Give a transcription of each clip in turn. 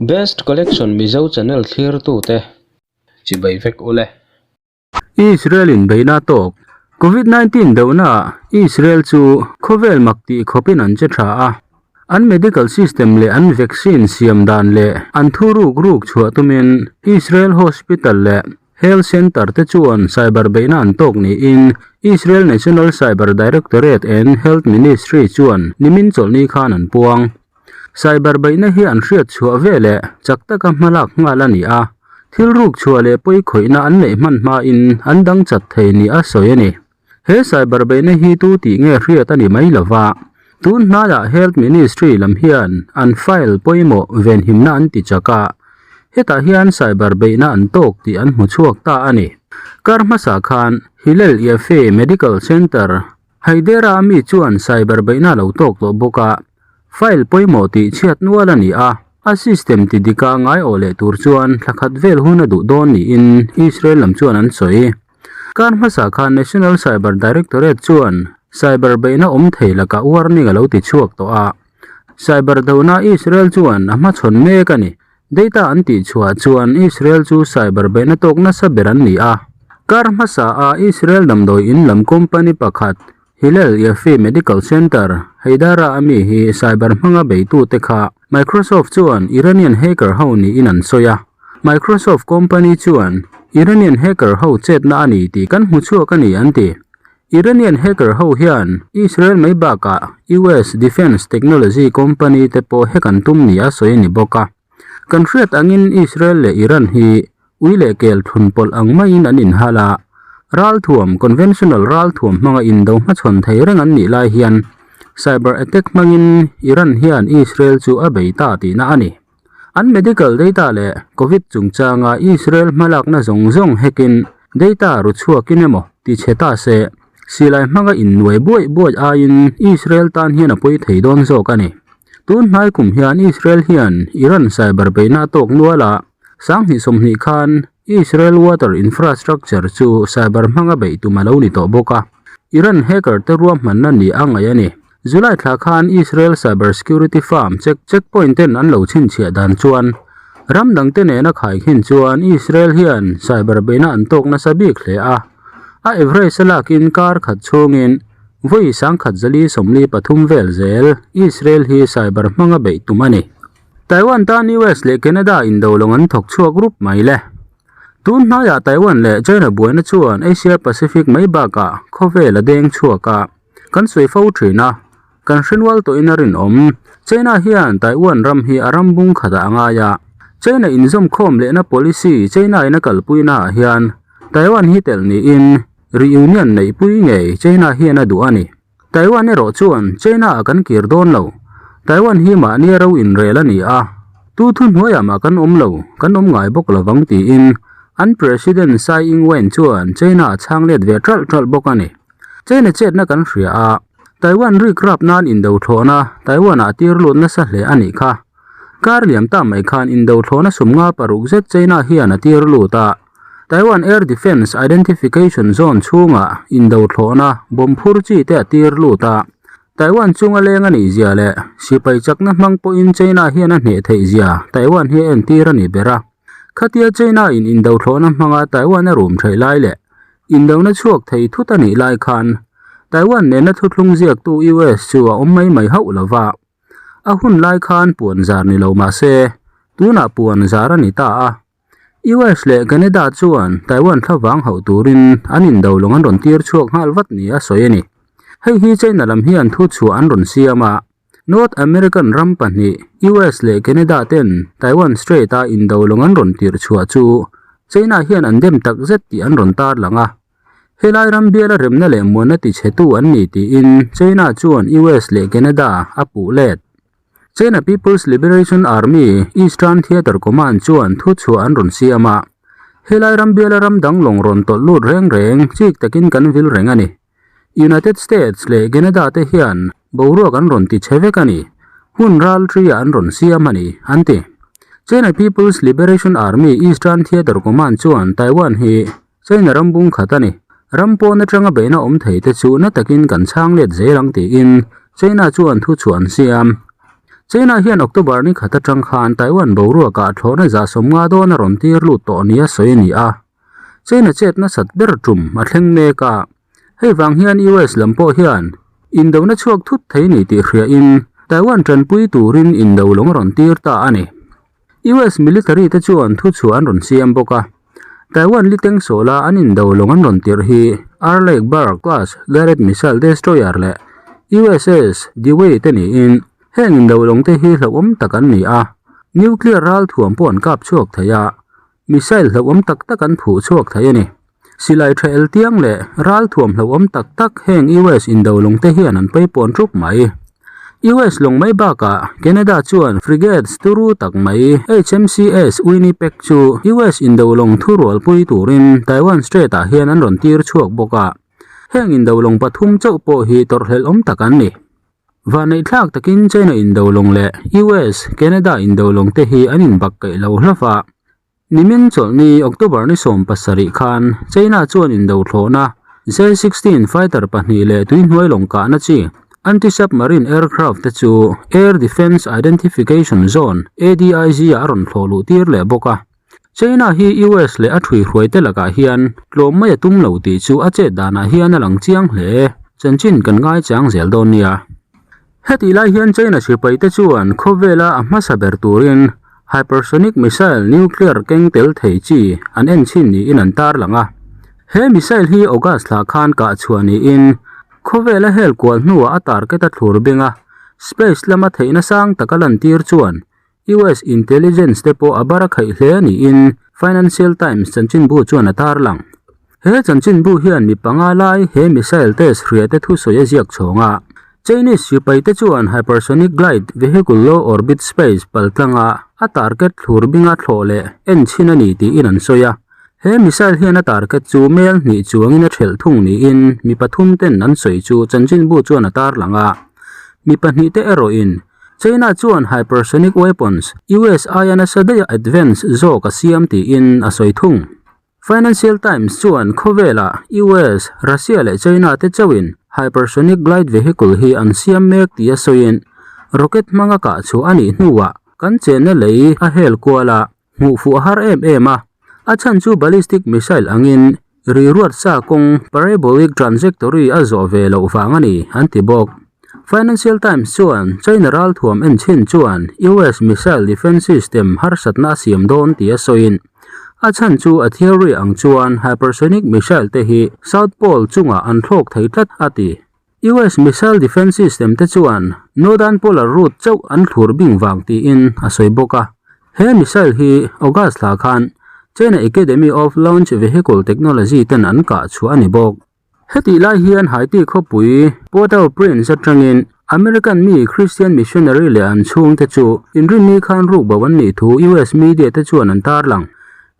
Best Collection Mizo channel thlirtute chibai vek ule. Israel in beihna tawk Covid 19 dohnaah Israel chu khawvel mak tih khawpin an che tha a, an medical system leh an vaccine siam dan leh an thu ruk ruk chhuah tumin Israel hospital leh Health Centre te chuan cyber beihna an tawk niin Israel National Cyber Directorate and Health Ministry chuan nimin chawlhni khan an puang. Cyber beihna hi an hriat chhuah veleh chak taka hmalak nghal a ni a, thil ruk chhuah leh pawi khawihna an neih hman hmain an dang chat thei ni a sawi a ni. He cyber beihna hi tu tih nge hriat a ni mai lo va, tun hnaiah Health Ministry lam hian an file pawimawh venhimna an ti chak a, hetah hian cyber beihna an tawk tih an hmu chhuak ta a ni. Kar hmasa khan Hillel Yaffe Medical Center, Haidera mi chuan cyber beihna a lo tawk tawh bawk a, file pawimawh tih chhiat nual a ni a, a system ti dika ngai awh leh tur chuan thla khat vel hun a duh dawn niin Israel lam chuan an sawi. Kar hmasa khan National Cyber Directorate chuan cyber beihna awm thei lakah warning a lo ti chhuak tawh a. Cyber dona Israel chuan a hmachhawn mek a ni. Data an tih chhuah chuan Israel chu cyber beihna tawk nasa ber an ni a. Kar hmasa a Israel damdawi in lam company pakhat Hillel Yaffe Medical Center, Haidara a mi hi cyber hmanga beitute kha Microsoft chuan Iranian hacker ho niin an sawi a. Microsoft company chuan Iranian hacker ho chetna a ni tih kan hmu chhuak a ni an ti. Iranian hacker ho hian Israel mai bakah US defence technology company te pawh hack an tum ni a sawi a ni bawk a. Kan hriat angin Israel leh Iran hi Ui leh kel thun pawlh ang maiin an inhal a, ralthuam, conventional ralthuam hmanga indo hmachhawn thei reng an nih lai hian cyber attack hmangin Iran hian Israel chu a bei ta tihna a ni. An medical data leh Covid chungchanga Israel hmalakna zawng zawng hekin data ru chhuakin emaw ti chhe ta se, silai hmanga innuai buaih buaih aiin Israel tan hian a pawi thei dawn zawk a ni. Tun hnai kum hian Israel hian Iran cyber beihna a tawk nual a, Sanghnih 20 khan Israel water infrastructure chu cyber hmanga beih tum a lo ni tawh bawk a, Iran hacker te ruahmanna ni a ngaih a ni. July thla khan Israel cyber security firm Check Checkpoint ten an lo chhinchhiah dan chuan ram dangte nena khaikhin chuan Israel hian cyber beihna an tawk nasa bik hle a, a average a lakin kar khat chhungin vawi 1043 vel zel Israel hi cyber hmanga beih tum a ni. Taiwan tan US leh Canada indo lawng an thawk chhuak rup mai le. Tun hnaiah Taiwan leh China buaina chuan Asia Pacific mai bakah khawvel a deng chhuak a, kan sawi fo thin a, kan hrenual tawhin a rinawm. China hian Taiwan ram hi a ram bung khatah a ngai a, China inzawmkhawm lehna policy China in a kalpuina ah hian Taiwan hi telh niin reunion neihpui ngei China hian a duh a ni. Taiwan erawh chuan China ah kan kir dawn lo. Taiwan hi mahnia ro inrel a ni a, tu thuhnuaiah mah kan awm lo, kan awm ngai bawk lovang tiin an President Tsai Ing-wen chuan China a chhang let ve ṭalh ṭalh bawk a ni. China chetna kan hria a, Taiwan rik rap nan indo thlawhna Taiwan ah tir lut nasa hle a nih kha. Kar liam ta mai khan indo thlawhna 56 zet China hian a tir lut a. Taiwan Air Defense Identification Zone chhungah indo thlawhna bomb phur chi te a tir lut a, Taiwan chunga leng a nih zia leh sipai chakna hmang pawhin China hian a hneh theih zia Taiwan hi a entir a ni ber a. Khatia China in indo thlawhna hmanga Taiwan a rum theih lai leh indona chhuak thei thut a nih lai khan Taiwan nena thuthlung ziaktu US chu a awm mai mai hauh lo va. A hun lai khan puan zar ni lo mah se tunah puan zar a ni ta a. US leh Canada chuan Taiwan thlavang hauh turin an indo lawng an rawn tir chhuak nghal vat ni a sawi a ni. Hei hi China lam hian thu chhuah an rawn siam a, North American ram pahnih US leh Canada ten Taiwan Strait a indo lawng an rawn tir chhuah chu China hian an dem tak zet tih an rawn tarlang a. Helai ram biala remna leh muanna tichhetu an ni tiin China chuan US leh Canada a puh let. China People's Liberation Army Eastern Theatre Command chuan thu chhuah an rawn siam a, helai ram biala ram dang lawng rawn tawlh lut reng reng chik takin kan vil reng a ni. United States leh Canada te hian boruak an rawn ti chhe vek a ni, hmun ral ṭi ah an rawn siam a ni, an ti. China People's Liberation Army Eastern Theatre Command chuan Taiwan hi China ram bung khat a ni. Ram pawn atanga beihna awm thei te chu na takin kan chhang let zel ang tiin China chuan thu chhuah an siam. China hian October ni khat atang khan Taiwan boruakah thlawhna 150 dawn a rawn tir lut tawh nia sawi a ni a. China chet nasat ber tum a thleng mek a. Hei vang hian US lam pawh hian indona chhuak thut thei ni tih hriain Taiwan tanpui turin indo lawng a rawn tir ta a ni. US military te chuan thuchhuah an rawn siam bawk a. Taiwan liteng sawla an indo lawng an rawn tirh hi Arleigh Burke class guided missile destroyer leh USS Dewey te niin heng indo lawng te hi hlauhawm tak an ni a. Nuclear ralthuam pawh an kap chhuak thei a, missile hlauhawm tak tak an phuh chhuak thei a ni. Silai tha eltiang leh ralthuam hlauhawm tak tak heng US indo lawng te hian an paipawn thup mai. US lawng mai bakah Canada chuan frigates turu tak mai HMCS Winnipeg chu US indo lawng thurualpui turin Taiwan Strait-ah hian an rawn tir chhuak bawk a. Heng indo lawng pathum chauh pawh hi tawrhhlelh awm tak an ni. Vanneihthlak takin China indo lawng leh US, Canada indo lawng te hi an inbak kaih lo hlauh a. Nimin chawlhni October ni 17 khan China chuan indo thlawhna J-16 fighter pahnih leh tuihnuai lawng kahna chi anti-submarine aircraft te chu Air Defence Identification Zone, ADIZ, ah a rawn thlawh luh tir leh bawk a. China hi US leh a ṭhuihruai te lakah hian tlawm mai a tum lo tih chu a chet danah hian a lang chiang hle. Chanchin kan ngaichang zel dawn nia. Hetih lai hian China sipai te chuan khawvela a hmasa ber turin hypersonic missile nuclear keng tel thei chi an en chhin niin an tarlang a. He missile hi August thla khan kah chhuah niin khawvela hel kual hnuah a target a thlur bing a, space lama theihna sang taka lantir chuan US intelligence te pawh a bar a khaih hle niin Financial Times chanchinbu chuan a tarlang. He chanchinbu hian mi panga lai he missile test hria te thusawi a ziak chhawng a. Chinese sipai te chuan hypersonic glide vehicle low orbit space paltlanga a target thlur binga thlawh leh en chhin a ni tiin an sawi a. He missile hian a target chu mel hnih chuangin a thelh thung niin mi pathum ten an sawi chu chanchinbu chuan a tarlang a. Mi pahnih te erawhin China chuan hypersonic weapons US aia nasa daih a advance zawk a siam tiin a sawi thung. Financial Times chuan khawvelah US, Russia leh China te chauhin hypersonic glide vehicle hi an siam mek tih a sawiin rocket hmanga kah chhuah a nih hnuah kan chenna lei a hel kual a, hmuh fuh a har em em a. A chhan chu ballistic missile angin riruat sa kawng parabolic trajectory a zawh ve loh vang a ni, an ti bawk. Financial Times chuan China ralthuam en chhin chuan US missile defense system harsatna a siam dawn tih a sawiin a chhan chu a theory ang chuan hypersonic missile te hi South Pole chungah an thlawk thei tlat a ti. US missile defense system te chuan Northern Polar Route chauh an thlur bing vang tiin a sawi bawk a. He missile hi August thla khan China Academy of Launch Vehicle Technology ten an kah chhuah a ni bawk. Hetih lai hian Haiti khawpui Port-au-Prince atangin American mi Christian missionary leh an chhungte chu inrinni khan rukbo an nih thu US media te chuan an tarlang.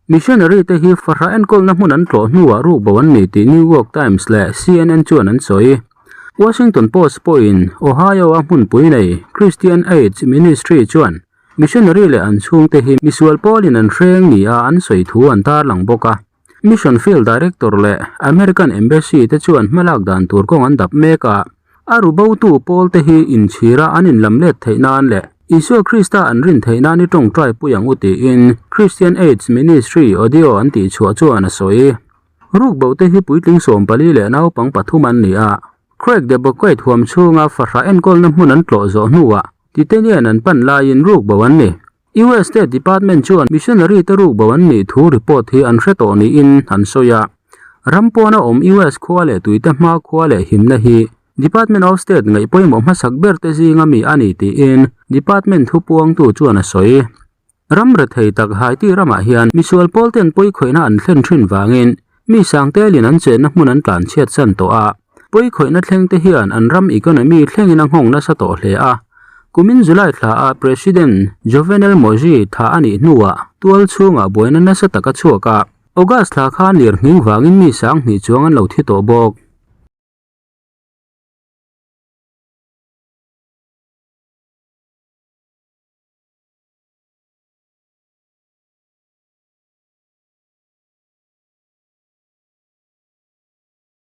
Missionary te hi fahrah enkawlna hmun an tlawh hnuah rukbo an ni tih New York Times leh CNN chuan an sawi. Washington Post pawhin Ohio-a hmunpui nei Christian Aid Ministry chuan missionary leh an chhungte hi misual pawlin an hreng nia an sawi thu an tarlang bawk a. Mission Field Director leh American Embassy te chuan hmalak dan tur kawng an dap mek a. A ru botu pawl te hi inchhira an inlam let theih nan leh Isua Krista an rin theih nan i tawngtai pui ang u tiin Christian Aids Ministry audio an tih chhuah chuan a sawi. Rukbo te hi puitling 14 leh naupang pathum an ni a. Craig de Boquet huam chhunga fahrah enkawlna hmun an tlawh zawh hnuah Titanian an pan laiin rukbo an ni. US State Department chuan missionary te rukbo an nih thu report hi an hre tawh niin an sawi a. Ram pawna awm US khua leh tuite hma khua leh himna hi Department of State ngaih pawimawh hmasak ber te zinga mi a ni tiin Department thupuangtu chuan a sawi. Ram rethei tak Haiti ramah hian misual pawl ten pawikhawihna an thlen thin vangin mi sangtelin an chenna hmun an tlanchhiat san tawh a. Pawikhawihna thleng te hian an ram economy thlengin a nghawng nasa tawh hle a. Kumin July thla a President Jovenel Moise tha a nih hnuah tual chhungah buaina nasa tak a chhuak a. August thla khan lirnghing vangin mi 2000 chuang an lo thi tawh bawk.